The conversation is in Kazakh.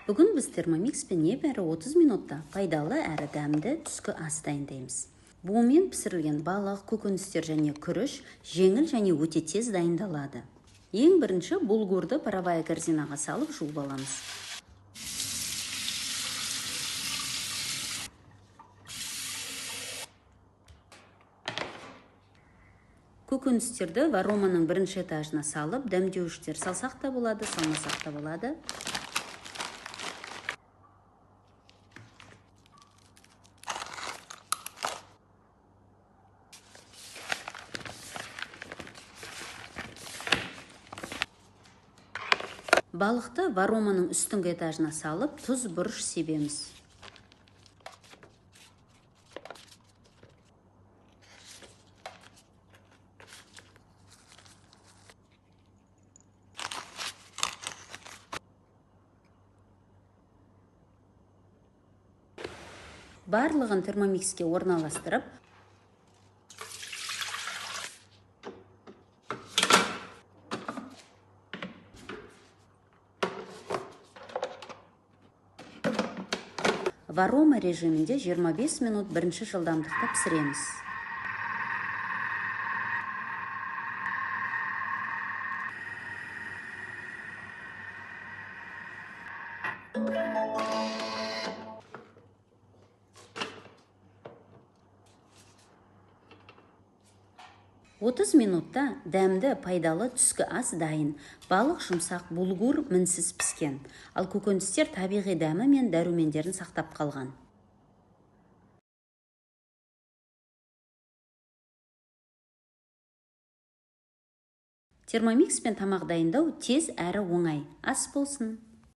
Бүгін біз Термомикспен небәрі 30 минутта пайдалы әрі дәмді түскі ас дайындаймыз. Буымен пісірілген балық, көкөністер және күріш жеңіл және өте тез дайындалады. Ең бірінші булгурды паровая корзинаға салып жуып аламыз. Көкөністерді вароманың бірінші этажына салып, дәмдеуіштер салсақ та болады, салмасақ та болады. Балықты вароманың үстіңгі этажына салып, тұз, бұрыш себеміз. Барлығын термомикске орналастырып, варома режимінде 25 минут бірінші жылдамдықта пісіреміз. Отыз минутта дәмді, пайдалы түскі ас дайын. Балық жұмсақ, булгур мінсіз піскен. Ал көкөністер табиғи дәмі мен дәрумендерін сақтап қалған. Термомикспен тамақ дайындау тез әрі оңай. Ас болсын!